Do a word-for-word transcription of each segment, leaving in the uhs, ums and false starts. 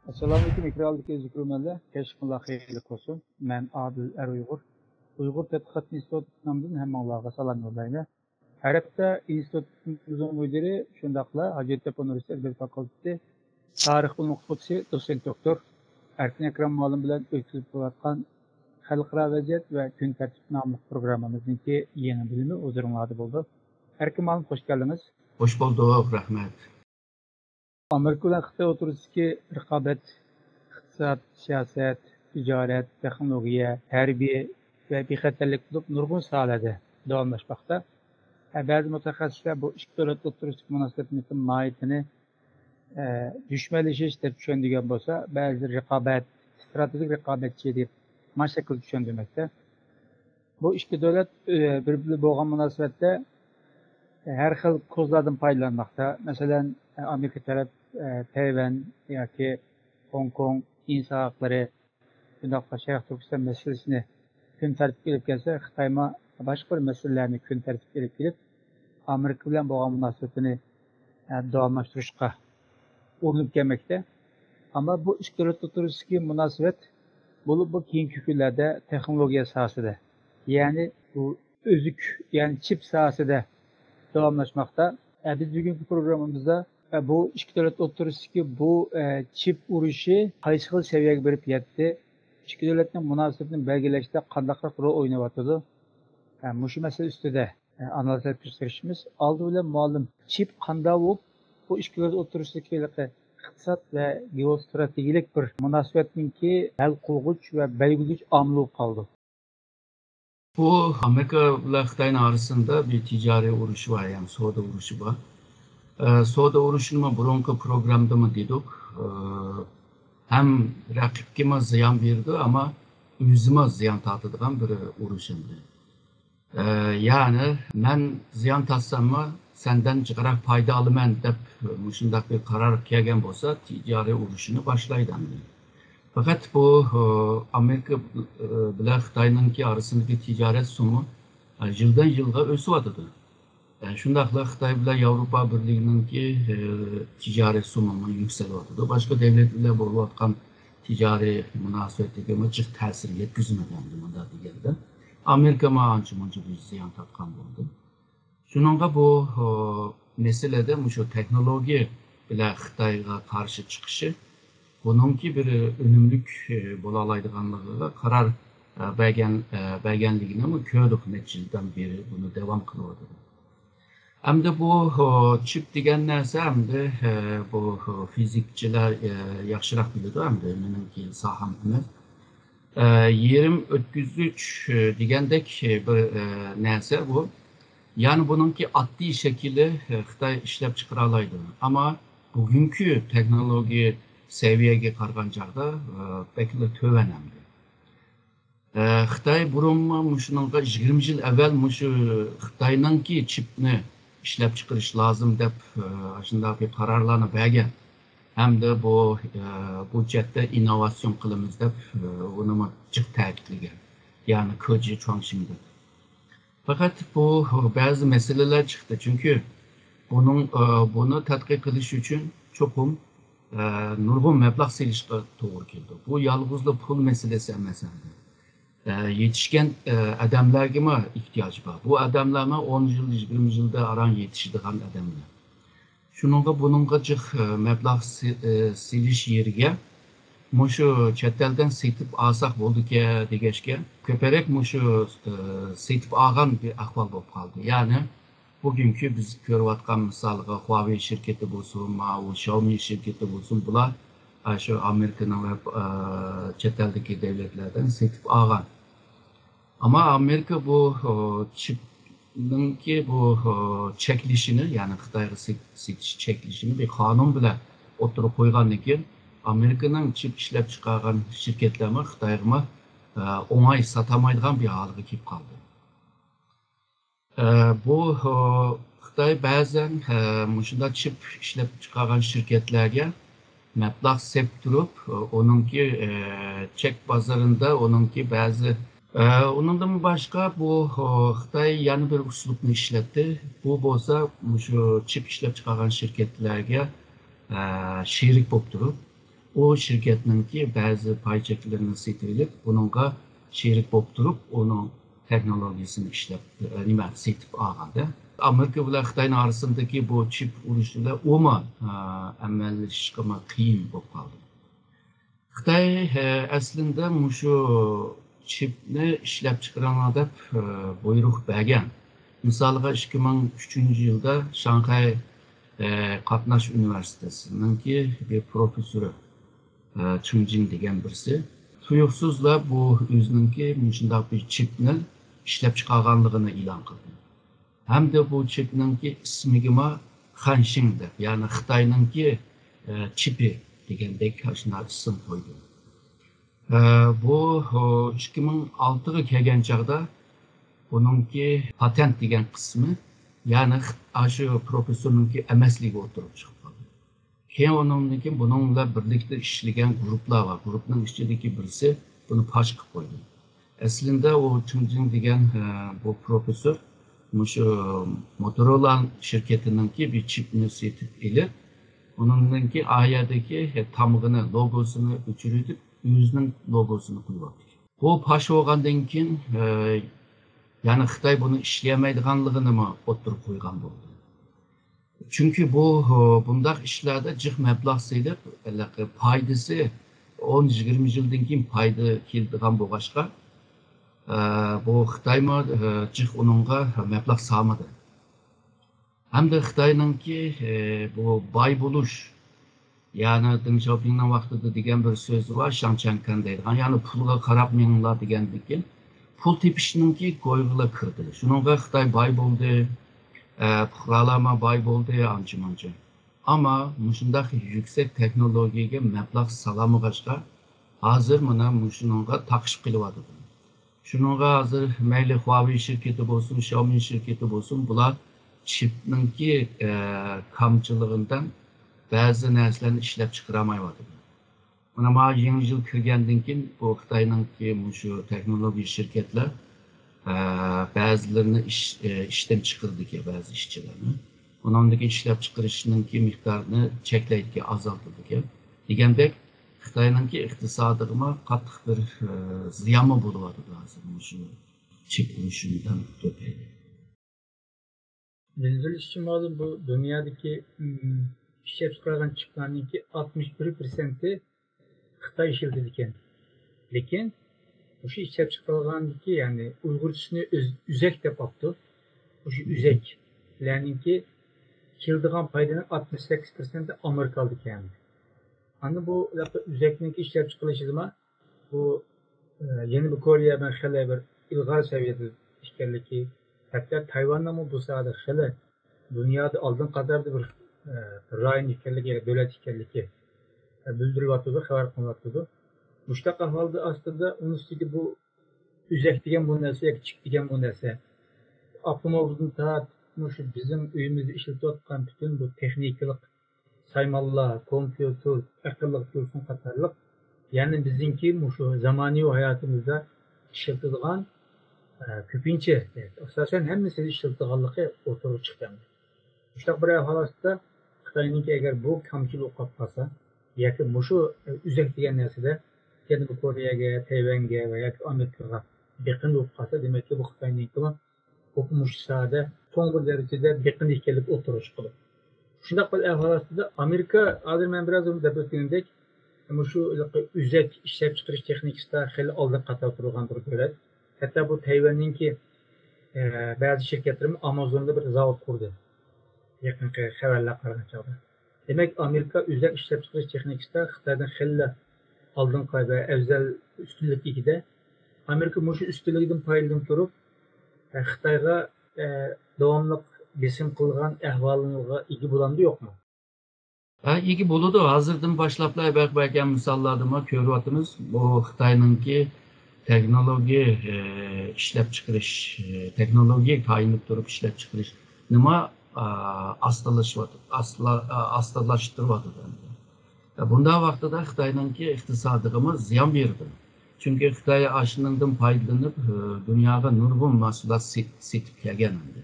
ئەسسالامۇئەلەيكۇم، ئېكرانلىقى ئۆزۈكرۈمەنلەر. كەچلىكىڭلار خەيرلىك بولسۇن. مەن ئادىل ئەر ئۇيغۇر. ئۇيغۇر تەتقىقات ئىنستىتۇتى نامىدىن ھەممىڭلارغا سالام يوللايمەن. ھەر ھەپتە ئىنستىتۇتىمىزنىڭ مۇدىرى، شۇنداقلا ھاجەتتەپە ئۇنىۋېرسىتېتى ئەدەبىيات فاكۇلتېتى تارىخ ئىلمى ئوقۇتقۇچىسى، دوتسېنت دوكتور ئەركىن ئەكرەم مۇئەللىم بىلەن ئۆتكۈزۈپ بولۇۋاتقان خەلقئارا ۋەزىيەت ۋە كۈن تەرتىپ ناملىق پروگراممىمىزنىڭكى يېڭى بۆلۈمى ھۇزۇرۇڭلاردا بولىدۇ. ئەركىن مۇئەللىم، خوش كەلدىڭىز. خوش بولدۇق، رەھمەت. ئامېرىكا بىلەن خىتاي ئوتتۇرىسىدىكى رىقابەت ئىقتىساد، سىياسەت، تىجارەت، تېخنولوگىيە، ھەربىي ۋە بىخەتەرلىك بولۇپ نۇرغۇن ساھەلەردە داۋاملاشماقتا. ھە، بەزى مۇتەخەسسىسلەر بۇ ئىككى دۆلەت ئوتتۇرىسىدىكى مۇناسىۋەتنىڭ ماھىيىتىنى، ئە، دۈشمەنلىشىش دەپ چۈشەندۈرگەن بولسا، بەزىلىرى رىقابەت، ئىستراتېگىك رىقابەتچى دەپ مانا شەكىلدە چۈشەندۈرمەكتە. بۇ ئىككى دۆلەت، ئە، بىر-بىرى بولغان مۇناسىۋەتتە ھەر خىل كوزىلاردىن پايدىلانماقتا. مەسىلەن، ئامېرىكا تەرەپ، ئە، تەيۋەن ياكى خوڭكوڭ، ئىنسان ھەقلىرى، شۇنداقلا شەرقىي تۈركىستان مەسىلىسىنى كۈن تەرتىپكە ئېلىپ كەلسە، خىتايمۇ باشقا بىر مەسىلىلەرنى كۈن تەرتىپكە ئېلىپ كېلىپ، ئامېرىكا بىلەن بولغان مۇناسىۋىتىنى، ئە، داۋاملاشتۇرۇشقا ئۇرۇنۇپ كەلمەكتە. ئەمما بۇ ئىككى دۆلەت ئوتتۇرىسىدىكى مۇناسىۋەت، بولۇپ بۇ كېيىنكى كۈنلەردە تېخنولوگىيە ساھەسىدە، يەنى بۇ ئۈزۈك، يەنى چىپ ساھەسىدە داۋاملاشماقتا. ئە، بىز بۈگۈنكى پروگراممىمىزدا، ئە، بۇ ئىككى دۆلەت ئوتتۇرىسىدىكى بۇ، ئە، چىپ ئۇرۇشى قايسى خىل سەۋىيەگە بېرىپ يەتتى؟ ئىككى دۆلەتنىڭ مۇناسىۋىتىنى بەلگىلەشتە قانداقراق رول ئويناۋاتىدۇ؟ ئە، مۇشۇ مەسىلە ئۈستىدە، ئە، ئانالىز ئېلىپ كۆتۈرۈشىمىز. ئالدى بىلەن مۇئەللىم، چىپ قانداق بولۇپ بۇ ئىككى دۆلەت ئوتتۇرىسىدىكى ھېلىقى ئىقتىساد ۋە گېئوستراتېگىيەلىك بىر مۇناسىۋەتنىڭكى ھەل قىلغۇچ ۋە بەلگىلىگۈچ ئامىلى بولۇپ قالدى؟ بۇ ئامېرىكا بىلەن خىتاينىڭ ئارىسىندا بىر تىجارىي ئۇرۇشى بار، يەنى سودا ئۇرۇشى بار. ئە، سودا ئۇرۇشىنىمۇ بۇرۇنقى پروگراممىدىمۇ دېدۇق. ئە، ھەم رەقىبكىمۇ زىيان بېرىدۇ، ئەمما ئۆزىمۇ زىيان تارتىدىغان بىر ئۇرۇش ئەمدى. ئە، يەنى مەن زىيان تارتساممۇ، سەندىن جىقراق پايدا ئالىمەن دەپ مۇشۇنداق بىر قارار كەلگەن بولسا، تىجارىي ئۇرۇشىنى باشلايدۇ ئەمدى. پەقەت بۇ، ئە، ئامېرىكا، ئە، بىلەن خىتاينىڭكى ئارىسىندىكى تىجارەت سۇمى، ئە، يىلدىن يىلغا ئۆسۈۋاتىدۇ. ئە، شۇنداقلا خىتاي بىلەن ياۋروپا بىرلىكىنىڭكى، ئە، تىجارەت سۇمىمۇ يۈكسىلىۋاتىدۇ. باشقا دۆلەت بىلەن بولۇۋاتقان تىجارىي مۇناسىۋەتلىكىمۇ جىق تەسىر يەتكۈزمىدى ئەمدى مۇنداق دېگەندە. ئامېرىكىمۇ ئانچە مۇنچە بىر زىيان تارتقان بولدى. شۇنىڭغا بۇ، ئە، مەسىلىدە مۇشۇ تېخنولوگىيە بىلەن خىتايغا قارشى چىقىشى بۇنىڭكى بىر ئۈنۈملۈك، ئە، بولالايدىغانلىقىغا قارار، ئە، بەرگەن، ئە، بەرگەنلىكىنىمۇ كۆردۇق، نەچچە يىلدىن بېرى بۇنى داۋام قىلىۋاتىدۇ. ئەمدى بۇ، ئە، چىپ دېگەن نەرسە ئەمدى، ئە، بۇ، ئە، فىزىكچىلار، ئە، ياخشىراق بىلىدۇ، ئەمدى مېنىڭكى ساھەم ئەمەس. ئە، يېرىم ئۆتكۈزگۈچ، ئە، دېگەندەك، ئە، بىر، ئە، نەرسە بۇ. يەنى بۇنىڭكى ئاددىي شەكلى، ئە، خىتاي ئىشلەپ چىقىرالايدۇ. ئەمما بۈگۈنكى تېخنولوگىيە سەۋىيەگە قارىغان چاغدا، ئە، بەكلا تۆۋەن ئەمدى. ئە، خىتاي بۇرۇنمۇ مۇشۇنىڭغا يىگىرمە يىل ئەۋۋەل مۇشۇ خىتاينىڭكى چىپنى ئىشلەپ چىقىرىش لازىم دەپ، ئە، ئاشۇنداق بىر قارارلارنى بەرگەن. ھەمدە بۇ، ئە، بۇ جەھەتتە ئىننوۋاتسىيون قىلىمىز دەپ، ئە، ئۇنىمۇ جىق تەكىتلىگەن. يەنى كېجى چۇاڭشىڭ دەپ. پەقەت بۇ بەزى مەسىلىلەر چىقتى. چۈنكى بۇنىڭ، ئە، بۇنى تەتقىق قىلىش ئۈچۈن چوقۇم، ئە، نۇرغۇن مەبلەغ سېلىشقا توغرا كېلىدۇ. بۇ يالغۇزلا پۇل مەسىلىسى ئەمەس ئەمدى. ئە، يېتىشكەن، ئە، ئادەملەرگىمۇ ئېھتىياج بار. بۇ ئادەملەرمۇ ئون يىل، يىگىرمە يىلدا ئاران يېتىشىدىغان ئادەملەر. شۇنىڭغا بۇنىڭغا جىق، ئە، مەبلەغ سى-، ئە، سېلىش يېرىگە مۇشۇ چەت ئەلدىن سېتىپ ئالساق بولىدىكەن دېگەچكە، كۆپرەك مۇشۇ، ئە، سېتىپ ئالغان بىر ئەھۋال بولۇپ قالدى. يەنى بۈگۈنكى بىز كۆرۈۋاتقان مىسالغا خۇاۋېي شىركىتى بولسۇن، ماۋۇ شاۋمى شىركىتى بولسۇن، بۇلار، ئە، شۇ ئامېرىكىنىڭ ۋە، ئە، چەت ئەلدىكى دۆلەتلەردىن سېتىپ ئالغان. ئەمما ئامېرىكا بۇ، ئە، چىپنىڭكى بۇ، ئە، چەكلىشىنى، يەنى خىتايغا سېت-، سېتىش چەكلىشىنى بىر قانۇن بىلەن ئوتتۇرىغا قويغاندىن كېيىن، ئامېرىكىنىڭ چىپ ئىشلەپ چىقارغان شىركەتلەرمۇ خىتايغىمۇ، ئە، ئوڭاي ساتالمايدىغان بىر ھالغا كېلىپ قالدى. ئە، بۇ، ئە، خىتاي بەزەن، ئە، مۇشۇنداق چىپ ئىشلەپ چىقارغان شىركەتلەرگە مەبلەغ سېلىپ تۇرۇپ، ئۇنىڭكى، ئە، چەك بازىرىدا ئۇنىڭكى بەزى، ئە، ئۇنىڭدىن باشقا بۇ، ئۇ، خىتاي يەنە بىر ئۇسلۇبنى ئىشلەتتى. بۇ بولسا مۇشۇ چىپ ئىشلەپ چىقارغان شىركەتلەرگە، ئە، شېرىك بولۇپ تۇرۇپ، ئۇ شىركەتنىڭكى بەزى پاي چەكلىرىنى سېتىۋېلىپ، بۇنىڭغا شېرىك بولۇپ تۇرۇپ، ئۇنىڭ تېخنولوگىيىسىنى ئىشلەپ، نېمە، سېتىپ ئالغاندا، ئامېرىكا بىلەن خىتاينىڭ ئارىسىندىكى بۇ چىپ ئۇرۇشى بىلەن ئۇمۇ، ئە، ئەمەللىشىشقىمۇ قىيىن بولۇپ قالدى. خىتاي، ئە، ئەسلىندە مۇشۇ چىپنى ئىشلەپ چىقىرىڭلار دەپ، ئە، بۇيرۇق بەرگەن. مىسالغا، ئىككى مىڭ ئۈچىنچى يىلدا شاڭخەي، ئە، قاتناش ئۇنىۋېرسىتېتىنىڭكى بىر پروفېسسورى، ئە، چېڭ جىن دېگەن بىرسى تۇيۇقسىزلا بۇ ئۆزىنىڭكى مۇشۇنداق بىر چىپنى ئىشلەپ چىقارغانلىقىنى ئېلان قىلدى. ھەمدە بۇ چىپنىڭكى ئىسمىگىمۇ خەنشىڭ دەپ، يەنى خىتاينىڭكى، ئە، چىپى دېگەندەك ئاشۇنداق ئىسىم قويدى. ئە، بۇ، ئىككى مىڭ ئالتىغا كەلگەن چاغدا بۇنىڭكى پاتېنت دېگەن قىسمى، يەنى خىت-، ئاشۇ پروفېسسورنىڭكى ئەمەسلىكى ئوتتۇرىغا چىقىپ قالدى. كېيىن ئۇنىڭدىن كېيىن بۇنىڭ بىلەن بىرلىكتە ئىشلىگەن گۇرۇپلار بار. گۇرۇپنىڭ ئىچىدىكى بىرسى بۇنى پاش قىلىپ قويدى. ئەسلىندە ئۇ چېڭ جىن دېگەن، ئە، بۇ پروفېسسور مۇشۇ موتورولا شىركىتىنىڭكى بىر چىپنى سېتىپ ئېلىپ، ئۇنىڭدىن كېيىن ئا يەردىكى، ئە، تامغىنى، لوگوسىنى ئۆچۈرۈۋېتىپ، ئۆزىنىڭ لوگوسىنى قويۇۋاپتۇ. بۇ پاش بولغاندىن كېيىن، ئە، يەنى خىتاي بۇنى ئىشلىيەلمەيدىغانلىقىنىمۇ ئوتتۇرىغا قويغان بولدى. چۈنكى بۇ، بۇنداق ئىشلاردا جىق مەبلەغ سېلىپ، ھېلىقى پايدىسى ئون يىگىرمە يىلدىن كېيىن پايدا كېلىدىغان بولغاچقا، ئە، بۇ خىتايمۇ، ئە، جىق ئۇنىڭغا مەبلەغ سالمىدى. ھەمدە خىتاينىڭكى، ئە، بۇ باي بولۇش، يەنى دېڭ شياۋپىڭنىڭ ۋاقتىدا دېگەن بىر سۆزى بار، شاڭ چيەنكەن دەيدىغان، يەنى پۇلغا قاراپ مېڭىڭلار دېگەندىكىن، پۇل تېپىشنىڭكى كويىغىلا كىردى. شۇنىڭغا خىتاي باي بولدى، ئە، پۇقرالارمۇ باي بولدى، ئانچە-مۇنچە. ئەمما مۇشۇنداق يۈكسەك تېخنولوگىيەگە مەبلەغ سالالمىغاچقا، ھازىر مانا مۇشۇنىڭغا تاقىشىپ قېلىۋاتىدۇ. شۇنىڭغا ھازىر مەيلى خۇاۋېي شىركىتى بولسۇن، شياۋمىن شىركىتى بولسۇن، بۇلار چىپنىڭكى، ئە، كامچىلىقىدىن بەزى نەرسىلەرنى ئىشلەپ چىقىرالمايۋاتىدۇ. مانا، مانا يېڭى يىل كىرگەندىن كېيىن بۇ خىتاينىڭكى مۇشۇ تېخنولوگىيە شىركەتلەر، ئە، بەزىلىرىنى ئىش، ئە، ئىشتىن چىقىرىدىكەن، بەزى ئىشچىلارنى. ئۇنىڭدىن كېيىن ئىشلەپ چىقىرىشنىڭكى مىقدارىنى چەكلەيدىكەن، ئازالتىدىكەن. دېگەندەك، خىتاينىڭكى ئىقتىسادىغىمۇ قاتتىق بىر، ئە، زىيانمۇ بولۇۋاتىدۇ ھازىر مۇشۇ چىپ ئۇرۇشىدىن تۈپەيلى. بىلدۈرۈلۈشىچە، مەلۇم، بۇ دۇنيادىكى، ئىم، ئىشلەپچىقارغان چىپلارنىڭكى ئاتمىش بىر پىرسەنتى خىتاي ئىشلىتىدىكەن. لېكىن مۇشۇ ئىشلەپچىقارغاندىكى، يەنى ئۇيغۇرچىسىنى ئۆز-، ئۆزەك دەپ ئاپتۇ. مۇشۇ ئۆزەكلەرنىڭكى كېلىدىغان پايدىنىڭ ئاتمىش سەككىز پىرسەنتى ئامېرىكا ئالىدىكەن. ئاندىن بۇ ئۆزەكنىڭكى ئىشلەپچىقىرىلىشىدىمۇ بۇ، ئە، جەنۇبىي كورېيە بىلەن خېلى بىر ئىلغار سەۋىيەدە ئىكەنلىكى، ھەتتا تايۋاننىڭمۇ بۇ ساھەدە خېلى دۇنيادا ئالدىن قاتاردا بىر، ئە، بىر رايون ئىكەنلىكى، يا دۆلەت ئىكەنلىكى، ئە، بىلدۈرۈلۈۋاتىدۇ، خەۋەر قىلىنىۋاتىدۇ. مۇشۇنداق ئەھۋالدا ئاستىدا ئۇنىڭ ئۈستىگە بۇ ئۆزەك دېگەن بۇ نەرسە ياكى چىپ دېگەن بۇ نەرسە ئاپتوموبىلدىن تارتىپ مۇشۇ بىزنىڭ ئۆيىمىزدە ئىشلىتىۋاتقان پۈتۈن بۇ تېخنىكىلىق سايمانلار، كومپيۇتېر، ئەقىللىق تېلېفون قاتارلىق، يەنى بىزنىڭكى مۇشۇ زامانىۋى ھاياتىمىزدا ئىشلىتىدىغان، ئە، كۆپىنچە، ئاساسەن ھەممىسىدە ئىشلىتىدىغانلىقى ئوتتۇرىغا چىقتى. مۇشۇنداق بىر ئەھۋال ئاستىدا خىتاينىڭكى ئەگەر بۇ كامچىل بولۇپ قالسا ياكى مۇشۇ، ئە، ئۆزەك دېگەن نەرسىدە جەنۇبىي كورېيەگە، تەيۋەنگە ۋە ياكى ئامېرىكىغا بېقىندى بولۇپ قالسا، دېمەككى، بۇ خىتاينىڭكىمۇ ئوپمۇشۇ ساھەدە چوڭ بىر دەرىجىدە بېقىندى ئىكەنلىكى ئوتتۇرىغا چىقىدۇ. شۇنداق بىر ئەھۋال ئاستىدا ئامېرىكا، ھازىر مەن بىر ئاز دەپ ئۆتكىنىمدەك، مۇشۇ ئۆزەك ئىشلەپچىقىرىش تېخنىكىسىدا خېلى ئالدىنقى قاتاردا تۇرغان بىر دۆلەت. ھەتتا بۇ تەيۋەننىڭكى، ئە، بەزى شىركەتلىرىمۇ ئامازوندا بىر زاۋۇت قۇردى. يېقىنقى خەۋەرلەرگە قارىغان چاغدا. دېمەك، ئامېرىكا ئۆزەك ئىشلەپچىقىرىش تېخنىكىسىدا خىتايدىن خېلىلا ئالدىنقى ۋە ئەۋزەل ئۈستۈنلۈككە ئىگىدە. ئامېرىكا مۇشۇ ئۈستۈنلۈكىدىن پايدىلىنىپ تۇرۇپ، ئە، خىتايغا، ئە، داۋاملىق بېسىم قىلغان ئەھۋالىغا ئىگە بولامدۇ، يوقمۇ؟ ھە، ئىگە بولىدۇ. ھازىردىن باشلاپلا بەك بەرگەن مىساللاردىمۇ كۆرۈۋاتىمىز. بۇ خىتاينىڭكى تېخنولوگىيە، ئە، ئىشلەپچىقىرىش، ئە، تېخنولوگىيەگە تايىنىپ تۇرۇپ ئىشلەپچىقىرىشنىمۇ، ئا، ئاستىلىشىۋاتىدۇ، ئاستىلا-، ئا، ئاستىلاشتۇرۇۋاتىدۇ ئەمدى. ئە، بۇنداق ۋاقتىدا خىتاينىڭكى ئىقتىسادىغىمۇ زىيان بېرىدۇ. چۈنكى خىتاي ئاشۇنىڭدىن پايدىلىنىپ، ئە، دۇنياغا نۇرغۇن مەھسۇلات سېت-، سېتىپ كەلگەن ئەمدى.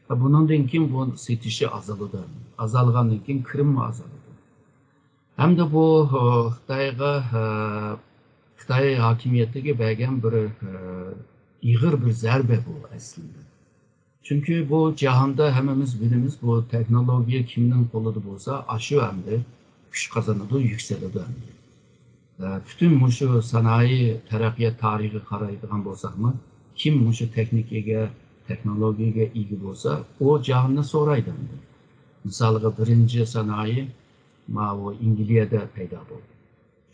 ئە، بۇنىڭدىن كېيىن بۇ سېتىشى ئازالىدۇ. ئازالغاندىن كېيىن كىرىممۇ ئازالىدۇ. ھەمدە بۇ، ئە، خىتايغا، ئە، خىتاي ھاكىمىيەتلىكى بەرگەن بىر، ئە، ئېغىر بىر زەربە بۇ ئەسلىدە. چۈنكى بۇ جاھاندا ھەممىمىز بىلىمىز، بۇ تېخنولوگىيە كىمنىڭ قولىدا بولسا، ئاشۇ ئەمدى كۈچ قازىنىدۇ، يۈكسىلىدۇ ئەمدى. ئە، پۈتۈن مۇشۇ سانائىي تەرەققىيات تارىخىغا قارايدىغان بولساقمۇ، كىم مۇشۇ تېخنىكىگە، تېخنولوگىيەگە ئىگە بولسا، ئۇ جاھاننى سورايدۇ ئەمدى. مىسالغا، بىرىنچى سانائىي ماۋۇ ئىنگلىيەدە پەيدا بولدى.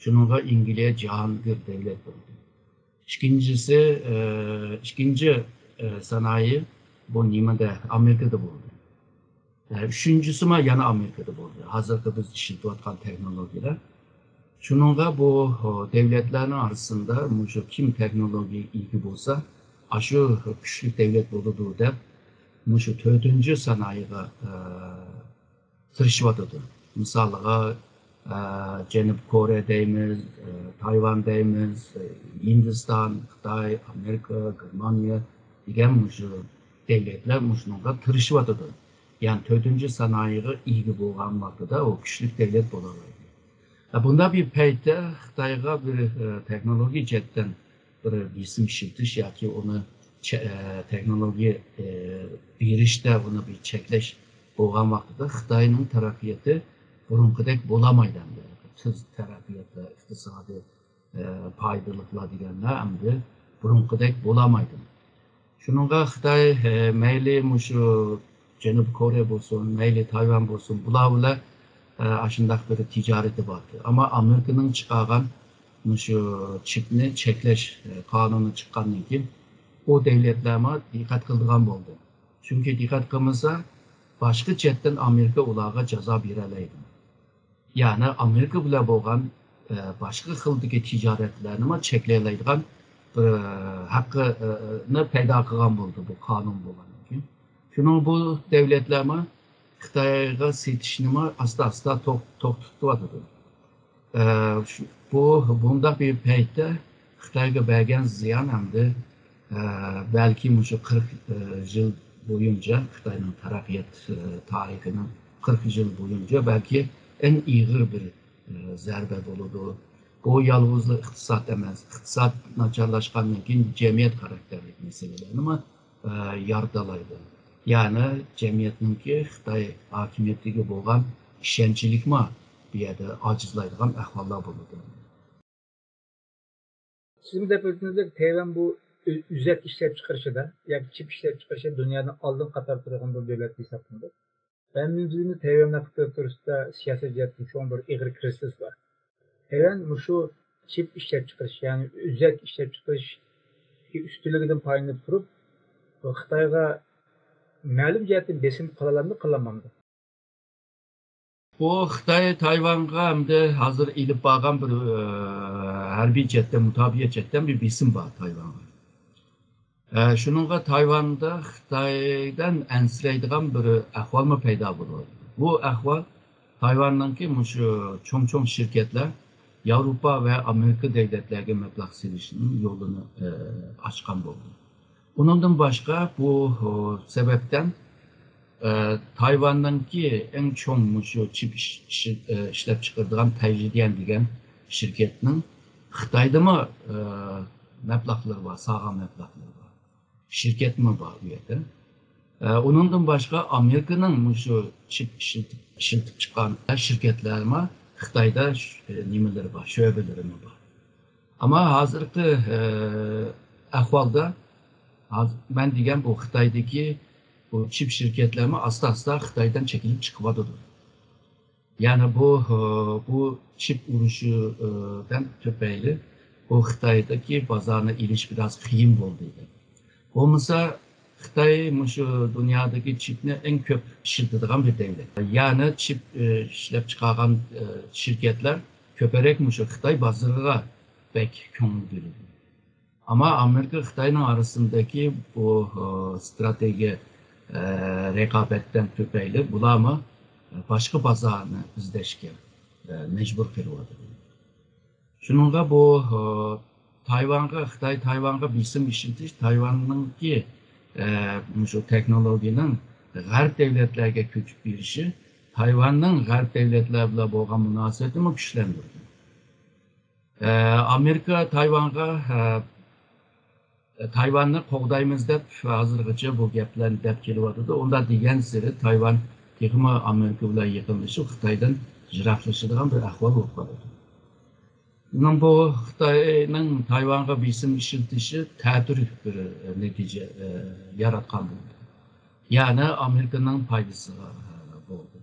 شۇنىڭغا ئىنگلىيە جاھانگىر دۆلەت بولدى. ئىككىنچىسى، ئە، ئىككىنچى، ئە، سانائىي بۇ نېمىدە، ئامېرىكىدا بولدى. ئە، ئۈچىنچىسىمۇ يەنە ئامېرىكىدا بولدى. ھازىرقى بىز ئىشلىتىۋاتقان تېخنولوگىيەلەر. شۇنىڭغا بۇ، ئۇ، دۆلەتلەرنىڭ ئارىسىدا مۇشۇ كىم تېخنولوگىيەگە ئىگە بولسا، ئاشۇ كۈچلۈك دۆلەت بولىدۇ دەپ، مۇشۇ تۆتىنچى سانائىيغا، ئە، تىرىشىۋاتىدۇ. مىسالغا، ئە، جەنۇبىي كورېيە دەيمىز، ئە، تايۋان دەيمىز، ئە، ھىندىستان، خىتاي، ئامېرىكا، گېرمانىيە دېگەن مۇشۇ دۆلەتلەر مۇشۇنىڭغا تىرىشىۋاتىدۇ. يەنى تۆتىنچى سانائىيغا ئىگە بولغان ۋاقتىدا ئۇ كۈچلۈك دۆلەت بولالايدۇ. ئە، بۇنداق بىر پەيتتە خىتايغا بىر، ئە، تېخنولوگىيە جەھەتتىن بىر بېسىم ئىشلىتىش ياكى ئۇنى چە-، ئە، تېخنولوگىيە، ئە، بېرىشتە ئۇنى بىر چەكلەش بولغان ۋاقتىدا خىتاينىڭ تەرەققىياتى بۇرۇنقىدەك بولالمايدۇ ئەمدى. تېز تەرەققىياتلار، ئىقتىسادىي، ئە، پايدىلىقلار دېگەنلەر ئەمدى بۇرۇنقىدەك بولالمايدۇ. شۇنىڭغا خىتاي، ئە، مەيلى مۇشۇ جەنۇبىي كورېيە بولسۇن، مەيلى تايۋان بولسۇن، بۇلار بىلەن، ئە، ئاشۇنداق بىر تىجارىتى بار. ئەمما ئامېرىكىنىڭ چىقارغان مۇشۇ چىپنى چەكلەش، ئە، قانۇنى چىققاندىن كېيىن، ئۇ دۆلەتلەرمۇ دىققەت قىلىدىغان بولدى. چۈنكى دىققەت قىلمىسا، باشقا چەتتىن ئامېرىكا ئۇلارغا جازا بېرەلەيدۇ. يەنى ئامېرىكا بىلەن بولغان، ئە، باشقا خىلدىكى تىجارەتلەرنىمۇ چەكلەيدىغان بىر، ئە، ھەققىنى پەيدا قىلغان بولدى بۇ قانۇن بولغاندىن كېيىن. شۇنىڭ بۇ دۆلەتلەرمۇ خىتايغا سېتىشنىمۇ ئاستا-ئاستا توق-، توختىتىۋاتىدۇ. ئە، شۇ، بۇ، بۇنداق بىر پەيتتە خىتايغا بەرگەن زىيان ئەمدى، ئە، بەلكى مۇشۇ قىرىق، ئە، يىل بويىچە، خىتاينىڭ تەرەققىيات، ئە، تارىخىنىڭ قىرىق يىل بويىچە بەلكى ئەڭ ئېغىر بىر، ئە، زەربە بولىدۇ. بۇ يالغۇزلا ئىقتىساد ئەمەس، ئىقتىساد ناچارلاشقاندىن كېيىن جەمئىيەت خاراكتېرلىك مەسىلىلەرنىمۇ، ئە، يارىتالايدۇ. يەنى جەمئىيەتنىڭكى خىتاي ھاكىمىيىتىگە بولغان ئىشەنچلىكمۇ بۇ يەردە ئاجىزلايدىغان ئەھۋاللار بولىدۇ. سىزمۇ دەپ ئۆتتىڭىزدەك، تەيۋەن بۇ ئۆ-، ئۆزەك ئىشلەپچىقىرىشىدا ياكى چىپ ئىشلەپچىقىرىشتا دۇنيانىڭ ئالدىن قاتاردا تۇرىدىغان بىر دۆلەت ھېسابلىنىدۇ. ھەممىمىز بىلىمىز، تەيۋەن ۋە خىتاي ئوتتۇرىسىدا سىياسىي جەھەتتىن چوڭ بىر ئېغىر كىرىزىس بار. تەيۋەن مۇشۇ چىپ ئىشلەپچىقىرىش، يەنى ئۆزەك ئىشلەپچىقىرىش ئۈستۈنلۈكىدىن پايدىلىنىپ تۇرۇپ، خىتايغا مەلۇم جەھەتتىن بېسىم قىلالامدۇ، قىلالمامدۇ؟ بۇ خىتاي تايۋانغا ئەمدى ھازىر ئېلىپ بارغان بىر، ئە، ھەربىي جەھەتتىن، مۇداپىئە جەھەتتىن بىر بېسىم بار تايۋانغا. ئە، شۇنىڭغا تايۋاندا خىتايدىن ئەنسىرەيدىغان بىر ئەھۋالمۇ پەيدا بولۇۋاتىدۇ. بۇ ئەھۋال تايۋاننىڭكى مۇشۇ چوڭ-چوڭ شىركەتلەر ياۋروپا ۋە ئامېرىكا دۆلەتلەرگە مەبلەغ سېلىشنىڭ يولىنى، ئە، ئاچقان بولدى. ئۇنىڭدىن باشقا بۇ، ئۇ، سەۋەبتىن، ئە، تايۋاننىڭكى ئەڭ چوڭ مۇشۇ چىپ ئىش-، ئىش-، ئە، ئىشلەپچىقىرىدىغان تەيجىديەن دېگەن شىركەتنىڭ خىتايدىمۇ، ئە، مەبلەغلىرى بار، سالغان مەبلەغلىرى بار. شىركەتمۇ بار ئۇ يەردە. ئە، ئۇنىڭدىن باشقا ئامېرىكىنىڭ مۇشۇ چىپ ئىشلىتىپ، ئىشلىتىپ چىققان شىركەتلەرمۇ خىتايدا ش-، ئە، نېمىلىرى بار، شۆبىلىرىمۇ بار. ئەمما ھازىرقى، ئە، ئەھۋالدا ھاز-، مەن دېگەن بۇ خىتايدىكى بۇ چىپ شىركەتلەرمۇ ئاستا-ئاستا خىتايدىن چېكىنىپ چىقىۋاتىدۇ. يەنى بۇ، ئە، بۇ چىپ ئۇرۇشى، ئە، دىن تۈپەيلى بۇ خىتايدىكى بازارنى ئېلىش بىراز قىيىن بولدى. بولمىسا خىتاي مۇشۇ دۇنيادىكى چىپنى ئەڭ كۆپ ئىشلىتىدىغان بىر دۆلەت. يەنى چىپ، ئە، ئىشلەپ چىقارغان، ئە، شىركەتلەر كۆپرەك مۇشۇ خىتاي بازىرىغا بەك كۆڭۈل بۆلىدۇ. ئەمما ئامېرىكا خىتاينىڭ ئارىسىندىكى بۇ، ئە، ستراتېگىيە، ئە، رىقابەتتىن تۈپەيلى بۇلارمۇ، ئە، باشقا بازارنى ئىزدەشكە، ئە، مەجبۇر قېلىۋاتىدۇ. شۇنىڭغا بۇ، ئە، تايۋانغا، خىتاي تايۋانغا بېسىم ئىشلىتىش، تايۋاننىڭكى، ئە، مۇشۇ تېخنولوگىيەنىڭ غەرب دۆلەتلەرگە كۆچۈپ بېرىشى، تايۋاننىڭ غەرب دۆلەتلەر بىلەن بولغان مۇناسىۋىتىنىمۇ كۈچلەندۈردى. ئە، ئامېرىكا تايۋانغا، ئە، تايۋاننى قوغدايمىز دەپ ھازىرغىچە بۇ گەپلەرنى دەپ كېلىۋاتىدۇ. ئۇنداق دېگەنسېرى تايۋان تېخىمۇ ئامېرىكا بىلەن يېقىنلىشىپ، خىتايدىن يىراقلىشىدىغان بىر ئەھۋال بولۇپ قالىدۇ. بۇ خىتاينىڭ تايۋانغا بېسىم ئىشلىتىشى تەتۈر بىر نەتىجە، ئە، ياراتقان بولدى. يەنى ئامېرىكىنىڭ پايدىسىغا، ئە، بولدى.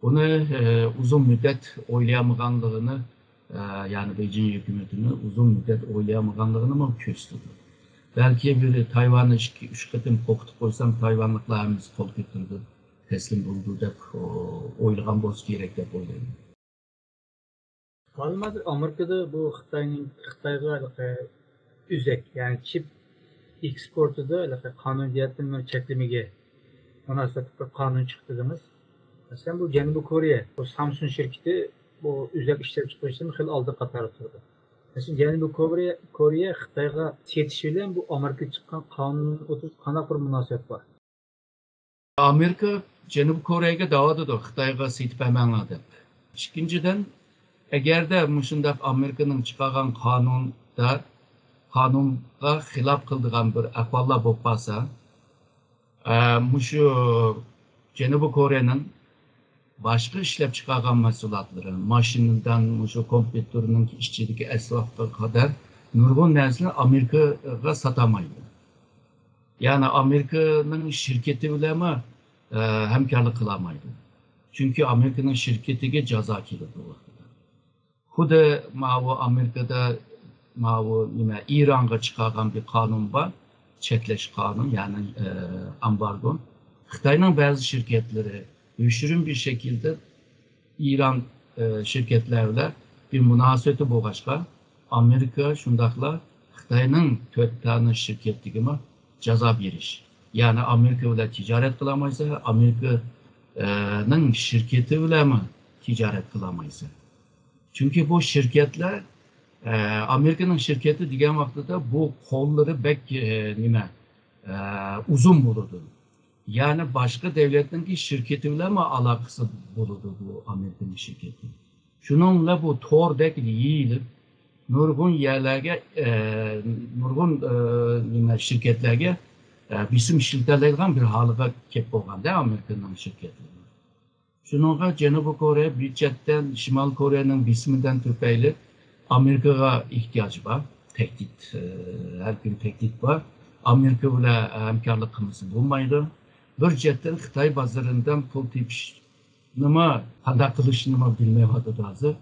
بۇنى، ئە، ئۇزۇن مۇددەت ئويلىيالمىغانلىقىنى، ئە، يەنى بېيجىڭ ھۆكۈمىتىنى ئۇزۇن مۇددەت ئويلىيالمىغانلىقىنىمۇ كۆرسىتىدۇ. بەلكى بىر تايۋاننى ئىككى، ئۈچ قېتىم قورقۇتۇپ قويسام، تايۋانلىقلار ھەممىسى قول كۆتۈرىدۇ، تەسلىم بولىدۇ دەپ، ئو، ئويلىغان بولسا كېرەك دەپ ئويلايمەن. مۇئەللىم، ھازىر ئامېرىكىدا بۇ خىتاينىڭ، خىتايغا ھېلىقى ئۈزەك، يەنى چىپ ئېكسپورتىدا ھېلىقى قانۇن جەھەتتىن بىر چەكلىمىگە مۇناسىۋەتلىك بىر قانۇن چىقتى دېدىڭىز. مەسىلەن، بۇ جەنۇبىي كورېيە، بۇ سامسۇڭ شىركىتى بۇ ئۈزەك ئىشلەپچىقىرىشتىن خېلى ئالدى قاتاردا تۇرىدۇ. مەسىلەن، جەنۇبىي كورېيە، كورېيە خىتايغا سېتىش بىلەن بۇ ئامېرىكا چىققان قانۇن ئوتتۇرىسىدا قانداق بىر مۇناسىۋەت بار؟ ئامېرىكا جەنۇبىي كورېيەگە دەۋاتىدۇ، خىتايغا سېتىپ بەرمەڭلار دەپ. ئىككىنچىدىن، ئەگەردە مۇشۇنداق ئامېرىكىنىڭ چىقارغان قانۇندا، قانۇنغا خىلاپ قىلىدىغان بىر ئەھۋاللار بولۇپ قالسا، ئە، مۇشۇ جەنۇبىي كورېيەنىڭ باشقا ئىشلەپ چىقارغان مەھسۇلاتلىرى، ماشىنىدىن مۇشۇ كومپيۇتېرنىڭ ئىچىدىكى ئەسۋابقا قەدەر نۇرغۇن نەرسىنى ئامېرىكىغا ساتالمايدۇ. يەنى ئامېرىكىنىڭ شىركىتى بىلەنمۇ، ئە، ھەمكارلىق قىلالمايدۇ. چۈنكى ئامېرىكىنىڭ شىركىتىگە جازا كېلىدۇ بۇ ۋاقىتتا. خۇددى ماۋۇ ئامېرىكىدا ماۋۇ نېمە، ئىرانغا چىقارغان بىر قانۇن بار، چەكلەش قانۇن، يەنى، ئە، ئامبارگو. خىتاينىڭ بەزى شىركەتلىرى يوشۇرۇن بىر شەكىلدە ئىران، ئە، شىركەتلەر بىلەن بىر مۇناسىۋىتى بولغاچقا، ئامېرىكا شۇنداقلا خىتاينىڭ تۆت دانە شىركەتلىرىگىمۇ جازا بېرىش. يەنى ئامېرىكا بىلەن تىجارەت قىلالمايسەن، ئامېرىكا، ئە، نىڭ شىركىتى بىلەنمۇ تىجارەت قىلالمايسەن. چۈنكى بۇ شىركەتلەر، ئە، ئامېرىكىنىڭ شىركىتى دېگەن ۋاقتىدا بۇ قوللىرى بەك، ئە، نېمە، ئە، ئۇزۇن بولىدۇ. يەنى باشقا دۆلەتنىڭكى شىركىتى بىلەنمۇ ئالاقىسى بولىدۇ بۇ ئامېرىكىنىڭ شىركىتى. شۇنىڭ بىلەن بۇ توردەك يېيىلىپ، نۇرغۇن يەرلەرگە، ئە، نۇرغۇن، ئە، نېمە، شىركەتلەرگە، ئە، بېسىم ئىشلىتەلەيدىغان بىر ھالغا كەپ بولغاندا ئامېرىكىنىڭ شىركەتلىرى. شۇنىڭغا جەنۇبىي كورېيە بىر چەتتىن شىمال كورېيەنىڭ بېسىمىدىن تۈپەيلى ئامېرىكىغا ئېھتىياجى بار. تەھدىت، ئە، ھەر كۈن تەھدىت بار. ئامېرىكا بىلەن ھەمكارلىق قىلمىسا بولمايدۇ. بىر چەتتىن خىتاي بازىرىدىن پۇل تېپىشنىمۇ، قانداق قىلىشنىمۇ بىلمەيۋاتىدۇ ھازىر.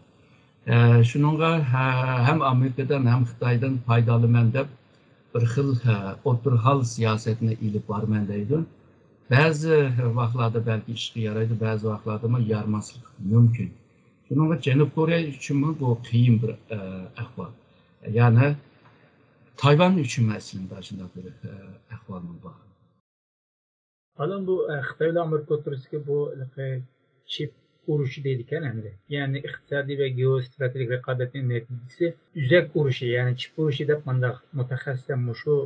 ئە، شۇنىڭغا، ھە، ھەم ئامېرىكىدىن، ھەم خىتايدىن پايدا ئالىمەن دەپ، بىر خىل، ھە، ئوتتۇرا ھال سىياسەتنى ئېلىپ بارىمەن دەيدۇ. بەزى ۋاقىتلاردا بەلكى ئىشقا يارايدۇ، بەزى ۋاقىتلاردىمۇ يارىماسلىقى مۇمكىن. شۇنىڭغا جەنۇب كورېيە ئۈچۈنمۇ بۇ قىيىن بىر، ئە، ئەھۋال. يەنى تايۋان ئۈچۈنمۇ ئەسلىدە شۇنداق بىر، ئە، ئەھۋالمۇ بار. بالام، بۇ، ئە، خىتاي بىلەن ئامېرىكا ئوتتۇرىسىدىكى بۇ ھېلىقى چىپ ئۇرۇشى دەيدىكەن ئەمدى. يەنى ئىقتىسادىي ۋە گېئوستراتېگىيەلىك رىقابەتنىڭ نەتىجىسى ئۈزەك ئۇرۇشى، يەنى چىپ ئۇرۇشى دەپ مۇنداق مۇتەخەسسىسلەر مۇشۇ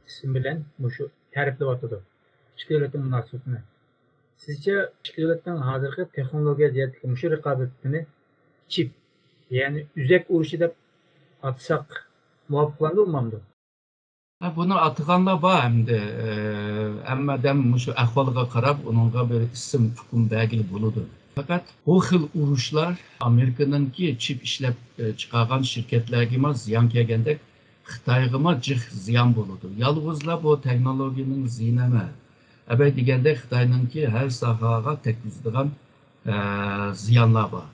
ئىسىم بىلەن، مۇشۇ تەرىپلەۋاتىدۇ ئىككى دۆلەتنىڭ مۇناسىۋىتىنى. سىزچە ئىككى دۆلەتنىڭ ھازىرقى تېخنولوگىيە جەھەتتىكى مۇشۇ رىقابىتىنى چىپ، يەنى ئۈزەك ئۇرۇشى دەپ ئاتىساق مۇۋاپىقلامدۇ، بولمامدۇ؟ ھە، بۇنى ئاتىغانلار بار ئەمدى. ئە، ھەممە ئادەم مۇشۇ ئەھۋالغا قاراپ، ئۇنىڭغا بىر ئىسىم، ئۇقۇم بەرگىلى بولىدۇ. پەقەت بۇ خىل ئۇرۇشلار ئامېرىكىنىڭكى چىپ ئىشلەپ، ئە، چىقارغان شىركەتلەرگىمۇ زىيان كەلگەندەك، خىتايغىمۇ جىق زىيان بولىدۇ. يالغۇزلا بۇ تېخنولوگىيەنىڭ زىيىنى ئەمەس. ئەبەي دېگەندەك، خىتاينىڭكى ھەر ساھەگە تەگكۈزىدىغان، ئە، زىيانلار بار.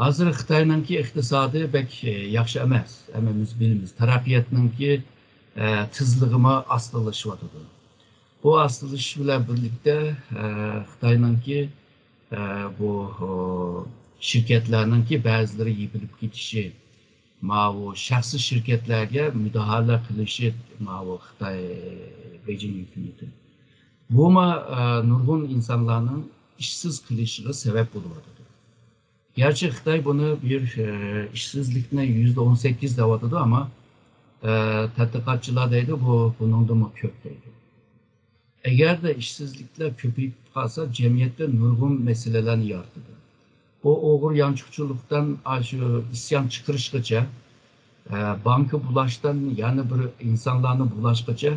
ھازىر خىتاينىڭكى ئىقتىسادى بەك، ئە، ياخشى ئەمەس. ھەممىمىز بىلىمىز. تەرەققىياتنىڭكى، ئە، تېزلىكىمۇ ئاستىلىشىۋاتىدۇ. بۇ ئاستىلىشىش بىلەن بىرلىكتە، ئە، خىتاينىڭكى، ئە، بۇ، ئۇ، شىركەتلەرنىڭكى بەزىلىرى يېپىلىپ كېتىشى، ماۋۇ شەخسىي شىركەتلەرگە مۇداخىلە قىلىشى، ماۋۇ خىتاي بېيجىڭ ھۆكۈمىتى. بۇمۇ، ئە، نۇرغۇن ئىنسانلارنىڭ ئىشسىز قېلىشىغا سەۋەب بولۇۋاتىدۇ. گەرچە خىتاي بۇنى بىر، ئە، ئىشسىزلىكنى يۈزدە ئون سەككىز دەۋاتىدۇ، ئەمما، ئە، تەتقىقاتچىلار دەيدۇ، بۇ بۇنىڭدىنمۇ كۆپ دەيدۇ. ئەگەردە ئىشسىزلىكلەر كۆپىيىپ قالسا، جەمئىيەتتە نۇرغۇن مەسىلىلەرنى يارىتىدۇ. بۇ ئوغرى يانچۇقچىلىقتىن ئاشۇ ئىسيان چىقىرىشقىچە، ئە، بانكا بۇلاشتىن يەنە بىر ئىنسانلارنى بۇلاشقىچە،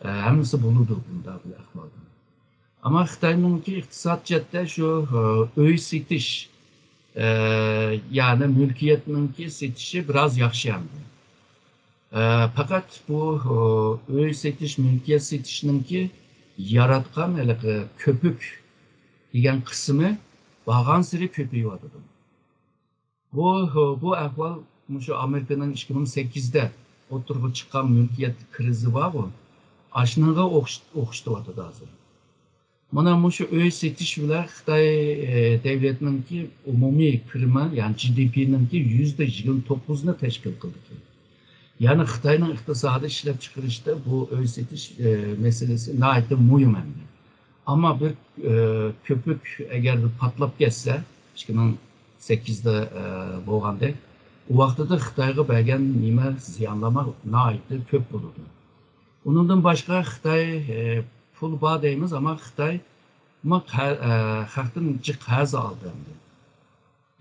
ئە، ھەممىسى بولىدۇ بۇنداق بىر ئەھۋالدا. ئەمما خىتاينىڭكى ئىقتىساد جەھەتتە شۇ، ئە، ئۆي سېتىش، ئە، يەنى مۈلكىيەتنىڭكى سېتىشى بىراز ياخشى ئەمدى. ئە، پەقەت بۇ، ئە، ئۆي سېتىش، مۈلكىيەت سېتىشنىڭكى ياراتقان ھېلىقى كۆپۈك دېگەن قىسمى بارغانسېرى كۆپىيىۋاتىدۇ. بۇ، بۇ ئەھۋال مۇشۇ ئامېرىكىنىڭ ئىككى مىڭ سەككىزدە ئوتتۇرىغا چىققان مۈلكىيەت كىرىزى بارغۇ، ئاشۇنىڭغا ئوخش-، ئوخشىتىۋاتىدۇ ھازىر. مانا مۇشۇ ئۆي سېتىش بىلەن خىتاي، ئە، دەۋلەتنىڭكى ئومۇمىي كىرىمى، يەنى جى دى پىنىڭكى يۈزدە يىگىرمە توققۇزنى تەشكىل قىلىدىكەن. يەنى خىتاينىڭ ئىقتىسادىي ئىشلەپچىقىرىشتا بۇ ئۆي سېتىش، ئە، مەسىلىسى ناھايىتى مۇھىم ئەمدى. ئەمما بىر، ئە، كۆپۈك ئەگەر پاتلاپ كەتسە، ئىككى مىڭ سەككىزدە، ئە، بولغاندەك، ئۇ ۋاقتىدا خىتايغا بەرگەن نېمە زىيانلارمۇ ناھايىتى كۆپ بولىدۇ. ئۇنىڭدىن باشقا خىتاي، ئە، پۇل بار دەيمىز، ئەمما خىتاي ما قە-، ئە، خەقتىن جىق قەرز ئالدى ئەمدى.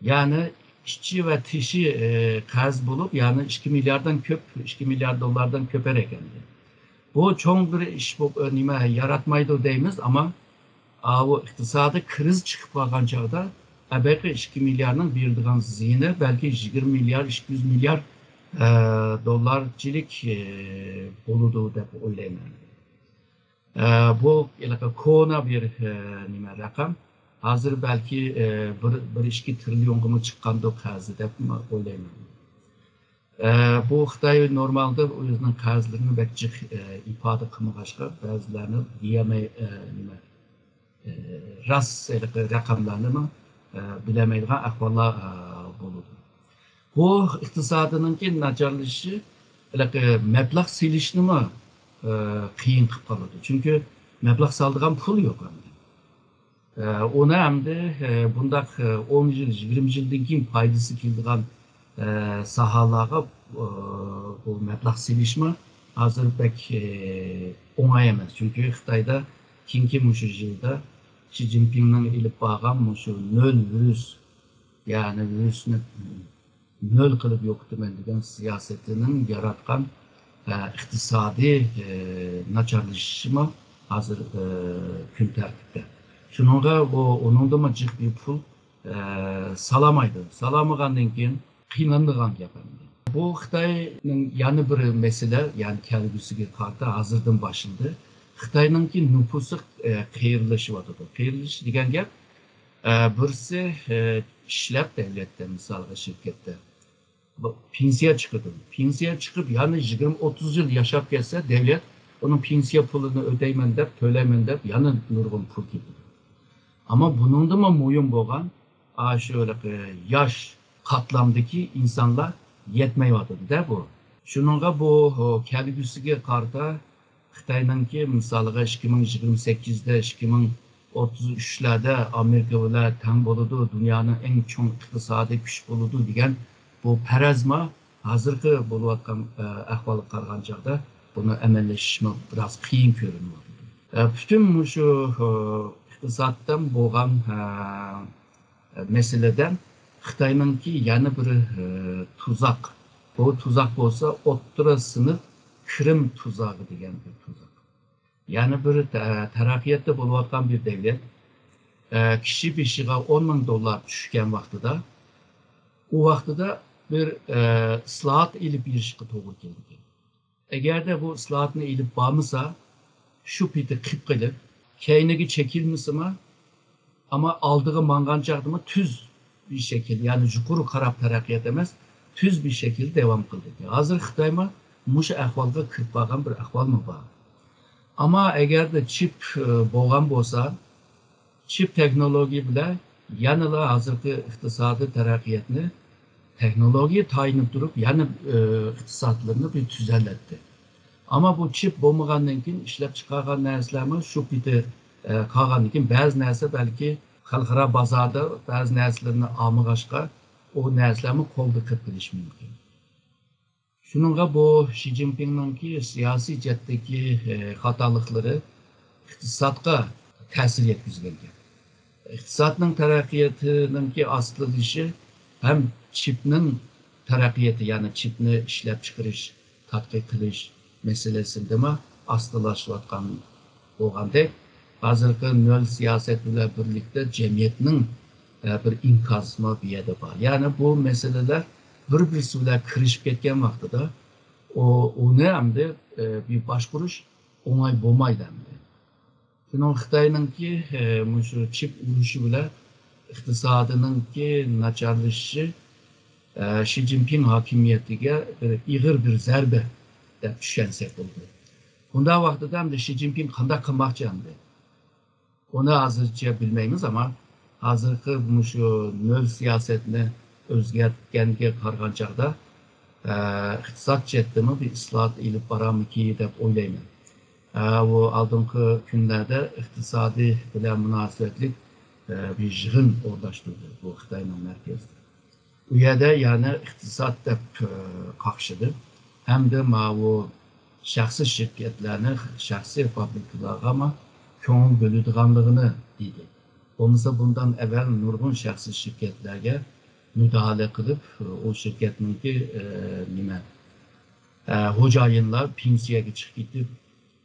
يەنى ئىچى ۋە تېشى، ئە، قەرز بولۇپ، يەنى ئىككى مىلياردتىن كۆپ، ئىككى مىليارد دوللاردىن كۆپرەك ئەمدى. بۇ چوڭ بىر ئىش بولۇپ، ئە، نېمە ياراتمايدۇ دەيمىز، ئەمما ئاۋۇ ئىقتىسادىي كىرىز چىقىپ قالغان چاغدا، ئەبەقى ئىككى مىلياردنىڭ بېرىدىغان زىيىنى بەلكى يىگىرمە مىليارد، ئىككى يۈز مىليارد، ئە، دوللارچىلىك، ئە، بولىدۇ دەپ ئويلايمەن. ئە، بۇ ھېلىقى كونا بىر، ئە، نېمە، رەقەم. ھازىر بەلكى، ئە، بىر، بىر ئىككى تىرىليونغىمۇ چىققاندۇ قەرزى دەپ ئويلايمەن. ئە، بۇ خىتاي نورمالدا ئۆزىنىڭ قەرزلىرىنى بەك جىق، ئە، ئىپادە قىلمىغاچقا، بەزىلەرنى دېيەلمەي، ئە، نېمە، ئە، راست ھېلىقى رەقەملەرنىمۇ، ئە، بىلەلمەيدىغان ئەھۋاللار، ئە، بولىدۇ. بۇ ئىقتىسادىنىڭكى ناچارلىشىشى ھېلىقى مەبلەغ سېلىشنىمۇ، ئە، قىيىن قىلىپ قالىدۇ. چۈنكى مەبلەغ سالىدىغان پۇل يوق ئەمدى. ئە، ئۇنى ئەمدى، ئە، بۇنداق، ئە، ئون يىل، يىگىرمە يىلدىن كېيىن پايدىسى كېلىدىغان، ئە، ساھەلەرگە، ئە، بۇ مەبلەغ سېلىشمۇ ھازىر بەك، ئە، ئوڭاي ئەمەس. چۈنكى خىتايدا كېيىنكى مۇشۇ يىلدا شى جىنپىڭنىڭ ئېلىپ بارغان مۇشۇ نۆل ۋىرۇس، يەنى ۋىرۇسنى نۆل قىلىپ يوقىتىمەن دېگەن سىياسىتىنىڭ ياراتقان، ئە، ئىقتىسادىي، ئە، ناچارلىشىشىمۇ ھازىر، ئە، كۈن تەرتىپتە. شۇنىڭغا ئۇ، ئۇنىڭدىمۇ جىق بىر پۇل، ئە، سالامايدۇ. سالامىغاندىن كېيىن قىينىلىدىغان گەپ ئەمدى. بۇ خىتاينىڭ يەنە بىر مەسىلە، يەنى كەلگۈسىگە قارىتا ھازىردىن باشلىدى. خىتاينىڭكى نوپۇسى، ئە، قېرىلىشىۋاتىدۇ. قېرىلىش دېگەن گەپ، ئە، بىرسى، ئە، ئىشلەپ دەۋلەتتە، مىسالغا شىركەتتە بۇ پېنسىيە چىقىدۇ. پېنسىيە چىقىپ يەنە يىگىرمە ئوتتۇز يىل ياشاپ كەتسە، دەۋلەت ئۇنىڭ پېنسىيە پۇلىنى ئۆتەيمەن دەپ، تۆلەيمەن دەپ يەنە نۇرغۇن پۇل كېتىدۇ. ئەمما بۇنىڭدىنمۇ مۇھىم بولغان، ئاشۇ ھېلىقى ياش قاتلامدىكى ئىنسانلار يەتمەيۋاتىدۇ-دە بۇ. شۇنىڭغا بۇ، كەلگۈسىگە قارىتا خىتاينىڭكى مىسالىغا ئىككى مىڭ يىگىرمە سەككىزدە، ئىككى مىڭ ئوتتۇز ئۈچلەردە ئامېرىكا بىلەن تەڭ بولىدۇ، دۇنيانىڭ ئەڭ چوڭ ئىقتىسادىي كۈچ بولىدۇ دېگەن بۇ پەرەزمۇ ھازىرقى بولۇۋاتقان، ئە، ئەھۋالغا قارىغان چاغدا بۇنى ئەمەلىيلەشتۈرۈشمۇ بىراز قىيىن كۆرۈنۈۋاتىدۇ. ئە، پۈتۈن مۇشۇ، ئە، ئىقتىسادتىن بولغان، ئە، مەسىلىدە خىتاينىڭكى يەنە بىر، ئە، تۇزاق. بۇ تۇزاق بولسا ئوتتۇرا سىنىپ كىرىم تۇزاقى دېگەن بىر تۇزاق. يەنە بىر تە-، تەرەققىياتتا بولۇۋاتقان بىر دەۋلەت، ئە، كىشى بېشىغا ئون مىڭ دوللار چۈشكەن ۋاقتىدا، ئۇ ۋاقتىدا بىر، ئە، ئىسلاھات ئېلىپ بېرىشقا توغرا كېلىدىكەن. ئەگەردە بۇ ئىسلاھاتنى ئېلىپ بارمىسا، شۇ پېتى قىپ قېلىپ، كەينىگە چېكىلمىسىمۇ، ئەمما ئالدىغا ماڭغان چاغدىمۇ تۈز بىر شەكىل، يەنى يۇقىرى قاراپ تەرەققىيات ئەمەس، تۈز بىر شەكىلدە داۋام قىلدى. ھازىر خىتايمۇ مۇشۇ ئەھۋالغا كىرىپ قالغان بىر ئەھۋالمۇ بار. ئەمما ئەگەردە چىپ، ئى، بولغان بولسا، چىپ تېخنولوگىيە بىلەن يەنىلا ھازىرقى ئىقتىسادىي تەرەققىياتنى تېخنولوگىيە تايىنىپ تۇرۇپ، يەنە، ئى، ئىقتىسادلىرىنى بىر تۈزەلەتتى. ئەمما بۇ چىپ بولمىغاندىن كېيىن ئىشلەپ چىقارغان نەرسىلەرمۇ شۇ پېتى، ئە، قالغاندىن كېيىن بەزى نەرسە بەلكى خەلقئارا بازاردا بەزى نەرسىلىرىنى ئالمىغاچقا، ئۇ نەرسىلەرمۇ قولدا قېلىپ قېلىشى مۇمكىن. شۇنىڭغا بۇ شى جىنپىڭنىڭكى سىياسىي جەھەتتىكى، ئە، خاتالىقلىرى ئىقتىسادقا تەسىر يەتكۈزگەن گەپ. ئىقتىسادنىڭ تەرەققىياتىنىڭكى ئاستىلىشى ھەم چىپنىڭ تەرەققىياتى، يەنى چىپنى ئىشلەپچىقىرىش، تەتقىق قىلىش مەسىلىسىدىمۇ ئاستىلاشىۋاتقان بولغاندەك، ھازىرقى نۆل سىياسەت بىلەن بىرلىكتە جەمئىيەتنىڭ، ئە، بىر ئىنكاسىمۇ بۇ يەردە بار. يەنى بۇ مەسىلىلەر بىر-بىرسى بىلەن كىرىشىپ كەتكەن ۋاقتىدا، ئۇ، ئۇنى ئەمدى، ئە، بىر باشقۇرۇش ئوڭاي بولمايدۇ ئەمدى. شۇنىڭ خىتاينىڭكى، ئە، مۇشۇ چىپ ئۇرۇشى بىلەن ئىقتىسادىنىڭكى ناچارلىشىشى، ئە، شى جىنپىڭ ھاكىمىيىتىگە بىر ئېغىر بىر زەربە دەپ چۈشەنسەك بولىدۇ. بۇنداق ۋاقتىدا ئەمدى شى جىنپىڭ قانداق قىلماقچى ئەمدى؟ ئۇنى ھازىرچە بىلمەيمىز، ئەمما ھازىرقى مۇشۇ نۆل سىياسەتنى ئۆزگەرتكەنگە قارىغان چاغدا، ئە، ئىقتىساد جەھەتتىمۇ بىر ئىسلاھات ئېلىپ بارامىكى دەپ ئويلايمەن. ئە، ئۇ ئالدىنقى كۈنلەردە ئىقتىسادىي بىلەن مۇناسىۋەتلىك، ئە، بىر يىغىن ئورۇنلاشتۇردى بۇ خىتاينىڭ مەركىزىدە. ئۇ يەردە يەنى ئىقتىساد دەپ، ئە، قاقشىدى. ھەمدە ماۋۇ شەخسىي شىركەتلەرنى، شەخسىي فابرىكىلارغىمۇ كۆڭۈل بۆلىدىغانلىقىنى دېدى. بولمىسا بۇندىن ئەۋۋەل نۇرغۇن شەخسىي شىركەتلەرگە مۇداخىلە قىلىپ، ئۇ شىركەتنىڭكى، ئە، نېمە، ئە، خوجايىنلار پېنسىيەگە چىقىپ كېتىپ،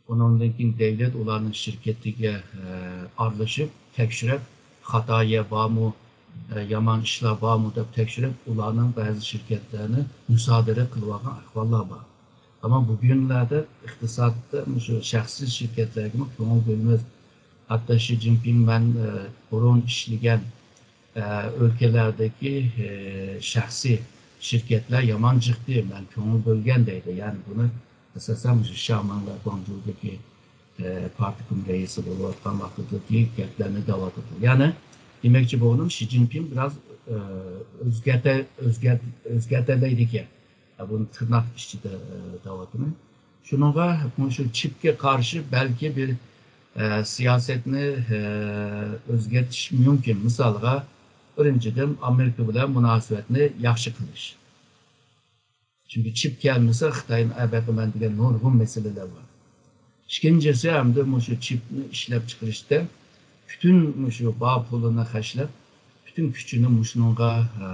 ئۇنىڭدىن كېيىن دەۋلەت ئۇلارنىڭ شىركىتىگە، ئە، ئارىلىشىپ، تەكشۈرۈپ، خاتا يەر بارمۇ، ئە، يامان ئىشلار بارمۇ دەپ تەكشۈرۈپ، ئۇلارنىڭ بەزى شىركەتلەرنى مۇسادىرە قىلىۋالغان ئەھۋاللار بار. ئەمما بۈگۈنلەردە ئىقتىسادتا مۇشۇ شەخسىي شىركەتلەرگىمۇ كۆڭۈل بۆلىمىز. ھەتتا شى جىنپىڭ مەن، ئە، بۇرۇن ئىشلىگەن، ئە، ئۆلكىلەردىكى، ئە، شەخسىي شىركەتلەر يامان جىقتى، مەن كۆڭۈل بۆلگەن دەيدۇ. يەنى بۇنى ئاساسەن مۇشۇ شياۋمىڭ ۋە گۇاڭجۇدىكى، ئە، پارتكوم رەئىسى بولۇۋاتقان ۋاقتىدىكى گەپلەرنى دەۋاتىدۇ. يەنى دېمەكچى بولغىنىم، شى جىنپىڭ بىراز، ئە، ئۆزگەرتە-، ئۆزگەر-، ئۆزگەرتەلەيدىكەن. بۇنى تىرناق ئىچىدە، ئە، دەۋاتىمەن. شۇنىڭغا مۇشۇ چىپكە قارشى بەلكى بىر، ئە، سىياسەتنى، ئە، ئۆزگەرتىش مۇمكىن. مىسالغا، بىرىنچىدىن، ئامېرىكا بىلەن مۇناسىۋەتنى ياخشى قىلىش. چۈنكى چىپ كەلمىسە، خىتاينى ئەبەقىمەن دېگەن نۇرغۇن مەسىلىلەر بار. ئىككىنچىسى، ئەمدى مۇشۇ چىپنى ئىشلەپچىقىرىشتا پۈتۈن مۇشۇ بار پۇلىنى خەجلەپ، پۈتۈن كۈچىنى مۇشۇنىڭغا، ئە،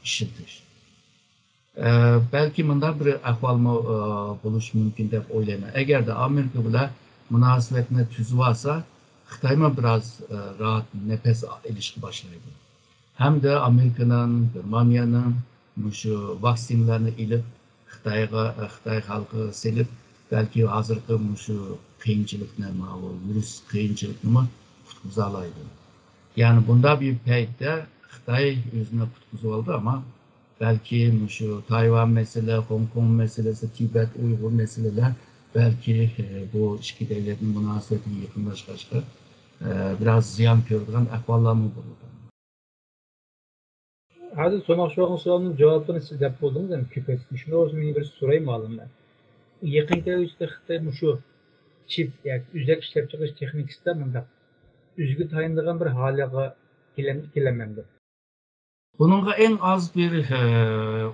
ئىشلىتىش. ئە، بەلكى مۇنداق بىر ئەھۋالمۇ، ئە، بولۇشى مۇمكىن دەپ ئويلايمەن. ئەگەردە ئامېرىكا بىلەن مۇناسىۋەتنى تۈزۈۋالسا، خىتايمۇ بىراز، ئە، راھەت نەپەس ئېلىشقا باشلايدۇ. ھەمدە ئامېرىكىنىڭ، گېرمانىيەنىڭ مۇشۇ ۋاكسىنىلارنى ئېلىپ، خىتايغا، خىتاي خەلقىگە سېلىپ، بەلكى ھازىرقى مۇشۇ قىيىنچىلىقنى، ماۋۇ ۋىرۇس قىيىنچىلىقنىمۇ قۇتقۇزالايدۇ. يەنى بۇنداق بىر پەيتتە خىتاي ئۆزىنى قۇتقۇزۇۋالدى، ئەمما بەلكى مۇشۇ تايۋان مەسىلە، خوڭكوڭ مەسىلىسى، تىبەت ئۇيغۇر مەسىلىلەر بەلكى، ئە، بۇ ئىككى دۆلەتنىڭ مۇناسىۋىتىگە يېقىنلاشقاچقا، ئە، بىراز زىيان كۆرىدىغان ئەھۋاللارمۇ بولىدۇ. ھازىر سورىماقچى بولغان سوئالنىڭ جاۋابىنى سىز دەپ بولدىڭىز، ئەمدى كۆپەيتىپ. شۇنىڭ ئۈچۈن مېنىڭ بىر سورايمۇ ئالىملار. يېقىن كەلگۈسىدە خىتاي مۇشۇ چىپ ياكى ئۆزەك ئىشلەپچىقىرىش تېخنىكىسىدا مۇنداق ئۆزىگە تايىنىدىغان بىر ھالەتكە كېلەم-، كېلەمدۇ؟ بۇنىڭغا ئەڭ ئاز بىر، ئە،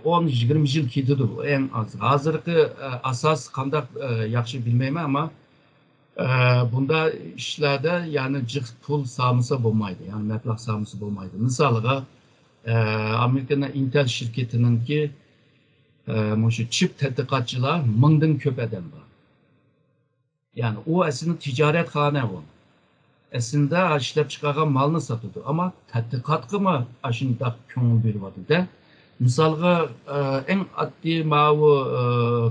ئون، يىگىرمە يىل كېتىدۇ، ئەڭ ئاز. ھازىرقى، ئە، ئاساس قانداق، ئە، ياخشى بىلمەيمەن، ئەمما، ئە، بۇنداق ئىشلاردا يەنى جىق پۇل سالمىسا بولمايدۇ، يەنى مەبلەغ سالمىسا بولمايدۇ. مىسالىغا، ئە، ئامېرىكىنىڭ ئىنتېل شىركىتىنىڭكى، ئە، مۇشۇ چىپ تەتقىقاتچىلار مىڭدىن كۆپ ئادەم بار. يەنى ئۇ ئەسلىدە تىجارەتخانا ئۇ. ئەسلىدە ئىشلەپچىقارغان مالنى ساتىدۇ. ئەمما تەتقىقاتقىمۇ ئاشۇنداق كۆڭۈل بۆلۈۋاتىدۇ. مىسالغا، ئە، ئەڭ ئاددىي ماۋۇ، ئە،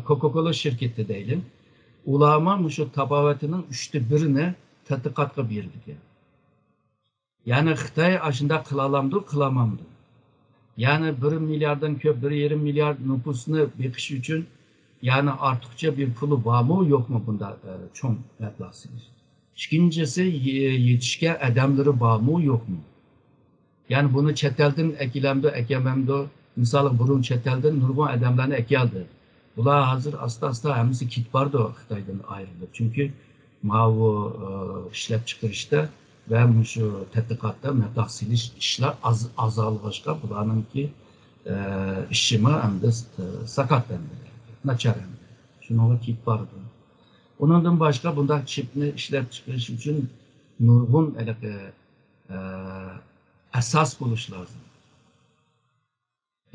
كوكا كولا شىركىتى دەيلى. ئۇلارمۇ مۇشۇ تاپاۋىتىنىڭ ئۈچتە بىرىنى تەتقىقاتقا بېرىدىكەن. يەنى خىتاي ئاشۇنداق قىلالامدۇ، قىلالمامدۇ؟ يەنى بىر مىلياردتىن كۆپ، بىر يېرىم مىليارد نوپۇسنى بېقىش ئۈچۈن، يەنى ئارتۇقچە بىر پۇلى بارمۇ، يوقمۇ بۇنداق، ئە، چوڭ مەبلەغ سېلىش؟ ئىككىنچىسى، يې-، يېتىشكەن ئادەملىرى بارمۇ، يوقمۇ؟ يەنى بۇنى چەت ئەلدىن ئەكېلەمدۇ، ئەكەلمەمدۇ؟ مىسالغا، بۇرۇن چەت ئەلدىن نۇرغۇن ئادەملەرنى ئەكەلدى. بۇلار ھازىر ئاستا-ئاستا ھەممىسى كېتىپ بارىدۇ خىتايدىن ئايرىلىپ. چۈنكى ماۋۇ، ئە، ئىشلەپچىقىرىشتا ۋە مۇشۇ تەتقىقاتتا مەبلەغ سېلىش ئىشلار ئاز، ئازالغاچقا، بۇلارنىڭكى، ئە، ئىشىمۇ ئەمدى، ئە، ساقات ئەمدى، ناچار ئەمدى. شۇنىڭغا كېتىپ بارىدۇ. ئۇنىڭدىن باشقا بۇنداق چىپنى ئىشلەپچىقىرىش ئۈچۈن نۇرغۇن ھېلىقى، ئە، ئاساس بولۇش لازىم.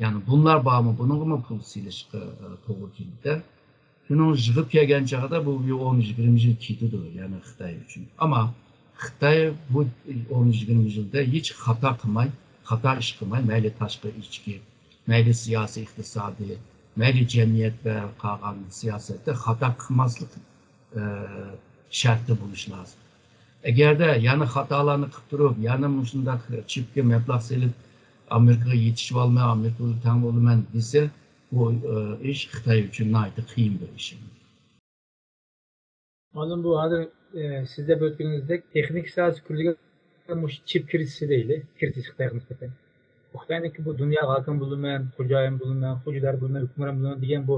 يەنى بۇلار بارمۇ، بۇنىڭغىمۇ پۇل سېلىشقا، ئە، توغرا كېلىدۇ. شۇنىڭ يىغىپ كەلگەن چاغدا بۇ بىر ئون يىگىرمە يىل كېتىدۇ، يەنى خىتاي ئۈچۈن. ئەمما خىتاي بۇ ئون يىگىرمە يىلدا ھېچ خاتا قىلماي، خاتا ئىش قىلماي، مەيلى تاشقى ئىچكى، مەيلى سىياسىي، ئىقتىسادىي، مەيلى جەمئىيەت ۋە قالغان سىياسەتتە خاتا قىلماسلىق، ئە، شەرتى بولۇش لازىم. ئەگەردە يەنە خاتالارنى قىلىپ تۇرۇپ، يەنە مۇشۇنداق چىپكە مەبلەغ سېلىپ، ئامېرىكىغا يېتىشىۋالىمەن، ئامېرىكا بىلەن تەڭ بولىمەن دېسە، بۇ، ئە، ئىش خىتاي ئۈچۈن ناھايىتى قىيىن بىر ئىش. مالۇم بۇ ھازىر، ئە، سىز دەپ ئۆتكىنىڭىزدەك تېخنىكا ساھەسى كۈرلىگەن مۇشۇ چىپ كىرىزىسى دەيلى، كىرىزىس خىتايغا نىسبەتەن. خىتاينىڭكى بۇ دۇنياغا ھاكىم بولىمەن، خوجايىن بولىمەن، خوجىدار بولىمەن، ھۆكۈمران بولىمەن دېگەن بۇ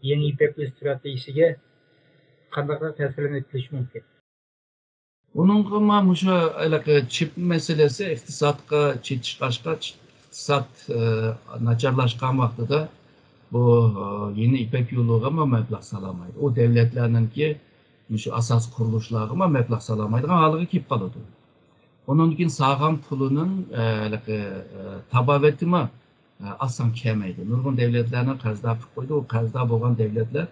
يېڭى يىپەك يولى ئىستراتېگىيىسىگە قانداقراق تەسىرلەرنى يېتىشى مۇمكىن؟ ئۇنىڭغىمۇ مۇشۇ ھېلىقى چىپ مەسىلىسى ئىقتىسادقا چېتىشقاچقا، ئىقتىساد، ئى، ناچارلاشقان ۋاقتىدا بۇ، ئى، يېڭى يىپەك يولىغىمۇ مەبلەغ سالالمايدۇ. ئۇ دۆلەتلەرنىڭكى مۇشۇ ئاساسىي قۇرۇلۇشلارغىمۇ مەبلەغ سالالمايدىغان ھالغا كېلىپ قالىدۇ. ئۇنىڭدىن كېيىن سالغان پۇلىنىڭ، ئى، ھېلىقى، ئى، تاپاۋىتىمۇ ئاسان كەلمەيدۇ. نۇرغۇن دۆلەتلەرنى قەرزدار قىلىپ قويدى. ئۇ قەرزدار بولغان دۆلەتلەر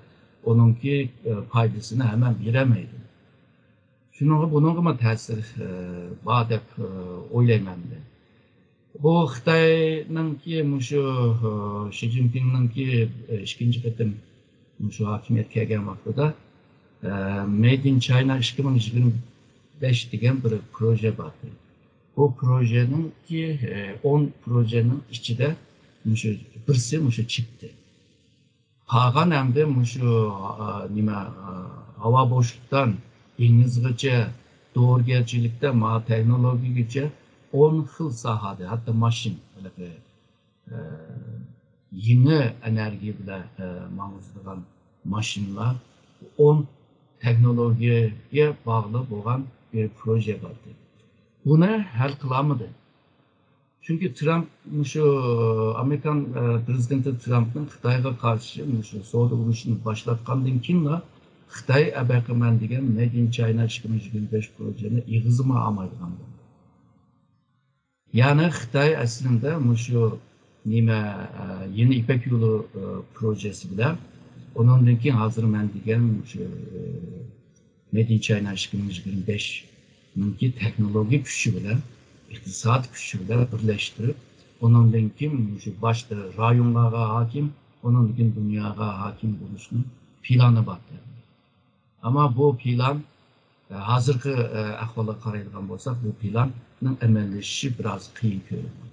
ئۇنىڭكى، ئە، پايدىسىنى ھەممە بېرەلمەيدۇ. شۇنىڭغا، بۇنىڭغىمۇ تەسىر، ئە، بار دەپ، ئە، ئويلايمەن مەن. بۇ خىتاينىڭكى مۇشۇ، ئە، شى جىنپىڭنىڭكى، ئە، ئىككىنچى قېتىم مۇشۇ ھاكىمىيەتكە كەلگەن ۋاقتىدا، ئە، مەيد ئىن چاينا ئىككى مىڭ يىگىرمە بەش دېگەن بىر پروژە بار. بۇ پروژەنىڭكى، ئە، ئون پروژەنىڭ ئىچىدە مۇشۇ بىرسى مۇشۇ چىپتى. قالغان ئەمدى مۇشۇ، ئا، نېمە، ئا، ھاۋا بوشلۇقتىن دېڭىزغىچە، دورىگەرچىلىكتە، ما تېخنولوگىيىگىچە ئون خىل ساھەدە، ھەتتا ماشىنا، ھېلىقى، ئە، يېڭى ئېنېرگىيە بىلەن، ئە، ماڭغۇزىدىغان ماشىنىلار ئون تېخنولوگىيەگە باغلىق بولغان بىر پروژە بار. بۇنى ھەل قىلالمىدى. چۈنكى ترامپ مۇشۇ ئامېرىكان، ئە، پرېزىدېنتى ترامپنىڭ خىتايغا قارشى مۇشۇ سودا ئۇرۇشىنى باشلاتقاندىن كېيىنلا خىتاي ئەبەقىمەن دېگەن مەيد ئىن چاينا ئىككى مىڭ يىگىرمە بەش پروژىنى ئېغىزىمۇ ئالمايدىغان بولدى. يەنى خىتاي ئەسلىندە مۇشۇ نېمە، ئە، يېڭى يىپەك يولى، ئە، پروژېسى بىلەن ئۇنىڭدىن كېيىن ھازىر مەن دېگەن مۇشۇ، ئە، مەيد ئىن چاينا ئىككى مىڭ يىگىرمە بەشنىڭكى تېخنولوگىيە كۈچى بىلەن، ئىقتىساد كۈچى بىلەن بىرلەشتۈرۈپ، ئۇنىڭدىن كېيىن مۇشۇ باشتا رايونلارغا ھاكىم، ئۇنىڭدىن كېيىن دۇنياغا ھاكىم بولۇشنىڭ پىلانى بار. ئەمما بۇ پىلان، ئە، ھازىرقى، ئە، ئەھۋالغا قارايدىغان بولساق، بۇ پىلاننىڭ ئەمەلىيلىشىشى بىراز قىيىن كۆرۈنىدۇ.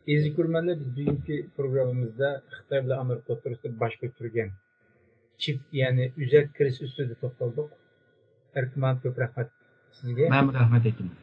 ئەزىز كۆرۈرمەنلەر، بىز بۈگۈنكى پروگراممىمىزدا خىتاي بىلەن ئامېرىكا ئوتتۇرىسىدا باش كۆتۈرگەن چىپ، يەنى ئۆزەك كىرىزىس ئۈستىدە توختالدۇق. ئەركىن مۇئەللىم، كۆپ رەھمەت سىزگە. مەن رەھمەت ئېيتىمەن.